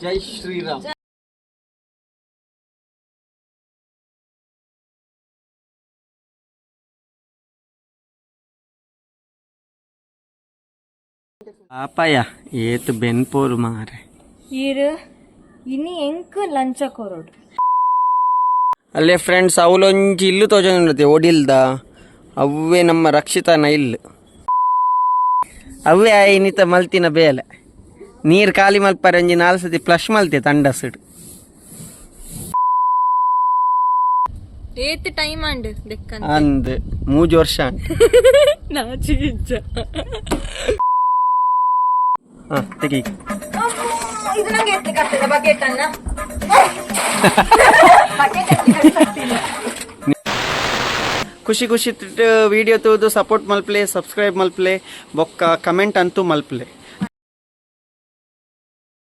ಜೈ ಶ್ರೀರಾಮ್. ಪಾಪಯ್ಯ ಏತ್ ಬೆನ್ಪೋರು ಮಾರೆ. ಈರ್ ಇನಿ ಎಂಕ್ ಲಂಚ ಕೊರೊಡು. ಅಲ್ಲೇ ಫ್ರೆಂಡ್ಸ್, ಅವಲೊಂಜಿ ಇಲ್ಲು ತೋಜೊಂದುಂಡತೆ ಒಡಿಲ್ದ. ಅವ್ವೇ ನಮ್ಮ ರಕ್ಷಿತನ ಇಲ್ಲು. ಅವೇ ಆಯಿನಿತ ಮಲ್ತಿನ ಬೇಲೆ. ನೀರು ಖಾಲಿ ಮಲ್ಪರೆ ಒಂಜಿ ನಾಲ್ ಸತಿ ಫ್ಲಶ್ ಮಲ್ತೆ ತಂಡಸುಡು. ಏತ್ ಟೈಮ್ ಅಂಡ್ ದೆಕ್ಕನ್? ಅಂದ್, 3 ವರ್ಷ ಆಂಡ್. ನಾಚಿ ಇಜ್ಜ? ಹಾ, ತೆಗಿ. ಇದು ನಂಗೆ ಎತ್ಲಿಕ್ಕೆ ಆಗ್ತದೆ ಬಕೆಟ್ ಅನ್ನ? ಖುಷಿ ಖುಷಿ ವಿಡಿಯೋ ತೂದು ಸಪೋರ್ಟ್ ಮಲ್ಪ್ಲೆ, ಸಬ್ಸ್ಕ್ರೈಬ್ ಮಲ್ಪ್ಲೆ, ಬೊಕ್ಕ ಕಮೆಂಟ್ ಅಂತೂ ಮಲ್ಪ್ಲೆ.